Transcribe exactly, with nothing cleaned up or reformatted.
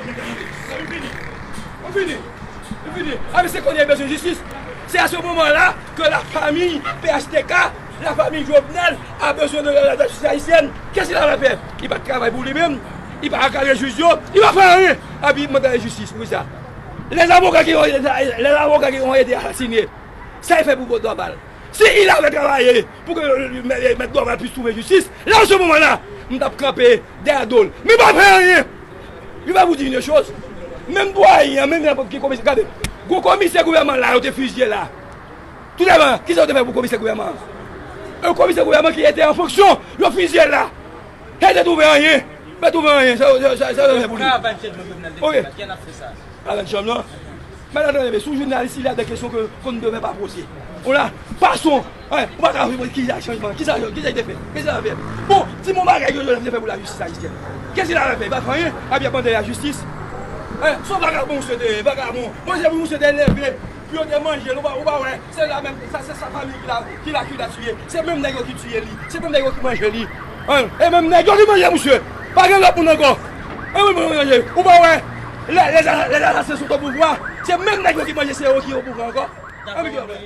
Mwen fini. Mwen fini. Mwen fini. A, men se kounye a bezwen jistis. Se a se moman la ke la famiy P H T K, la famiy Jovenel a bezwen de la jistis ayisyèn. Kèsi la va fè? Li pa t travay pou li menm. Li pa akadre jij yo. Li pa fè anyen. Epi mande jistis pou sa. Les avocats qui ont été, les avocats qui ont été assassinés. Sa e fè pou Dorval. Si il avait travaillé pou ke mèt Dorval pwis twouve jistis, la an se moman la, m t ap kanpe dèyè do l. Men pa fè anyen. Je vais vous dire une chose. Menm pou Ayi an, menm nenpòt ki komisè, gade, gwo komisè gouvènman la, yo te fizye la. Tout dèman, kisa yo te fè pou komisè gouvènman an? Un komisè gouvènman ki te an fonksyon, yo fizye la. Sa te twouve anyen. Pa twouve anyen. Sa, sa, sa, sa, sa, pou li. Travay Jovenel te fè la, ki an ap fè sa? Alan Chanm nan. Madan Trèneve, si w jounalis, il y a des questions que, qu'on ne devait pas poser. On la, passons. Hein, ou pa ka ki chanjman, ki sa, ki sa te fè? Ki sa fè? Bon, di m yon bagay ke Joseph te fè pou lajistis ayisyèn. Kèsi la fè? Li pa fè anyen, epi ap mande lajistis. Hein, se yon vagabon misye te ye, vagabon. Bon, se pou misye te leve, pou yo te manje l, ou pa, ou pa wè. Se la menm, sa, se sa famiy ki la, ki la, ki la tiye. Se menm nèg yo ki tiye li. Se menm nèg yo ki manje li. Hein? E menm nèg yo ki manje misye. Pa gen lòt moun ankò. E wi, mwen manje. Ou pa wè? Lè, lè, lè, lè asasen sot o pouvwa, se menm nèg yo ki manje, se yo ki o pouvwa ankò. An, men ki yo fè?